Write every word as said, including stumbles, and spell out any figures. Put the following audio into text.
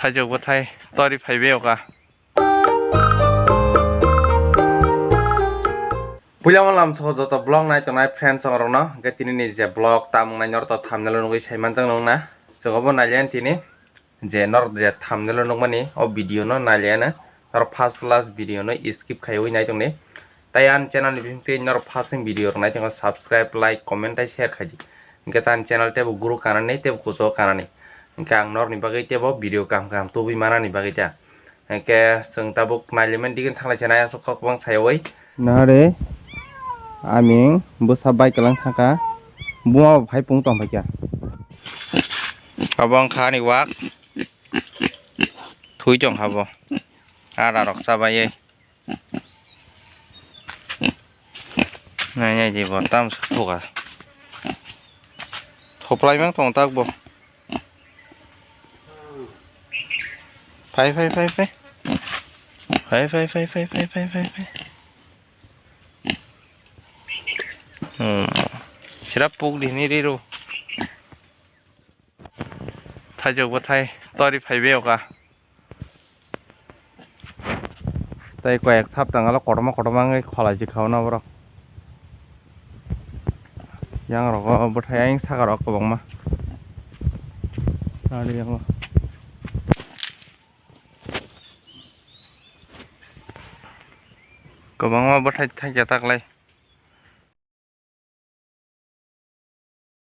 Thaijok bwthai tori phaibai oka. Puila malam so joto vlog nai tongnai friends rokno, hwnkhe tini ni je vlog tamung nai norok to thumbnail o nugwi sai manjak nung na. Chwng obo nai liya tini je norok je thumbnail o nukmani o video no nai liya na. Norok first class video no skip khaiwi nai tongdi. Tai ani channel ni bising twi norok first time video rok nai tongo, subscribe, like, comment tai share khaidi. Hwnkhe ani channel tebo guru kanani tebo kuchugo kanani. Hwnkhe ang norokni bagwi tebo video kaham kaham tubui manani bagwi ta. Hwnkhe chwng tabuk nailaimani digini thanglaisa nai aswk kok bang sayawi. Nare aming bwsa bike kwlang thangkha, buma bo phai pung tong phaikha. Abo wngkha ani wak. Thui tong kha bo. Ada rok chabai. Nai nai di bo tam suk thoka. Thoplai mang tong tak bo. Phai phai phai phai. Phai phai phai phai phai phai phai phai. Hmm. Sira puk di ni ri ro. Thaijok bwthai tori phaibai oka. Tai koyek saptang alo kotorma kotorma wngwi khwlaijak kha o borok. Yang rogo bwthai ayang saka rok kwbangma. Ari yango. Kwbangma bwthai thangya taklai.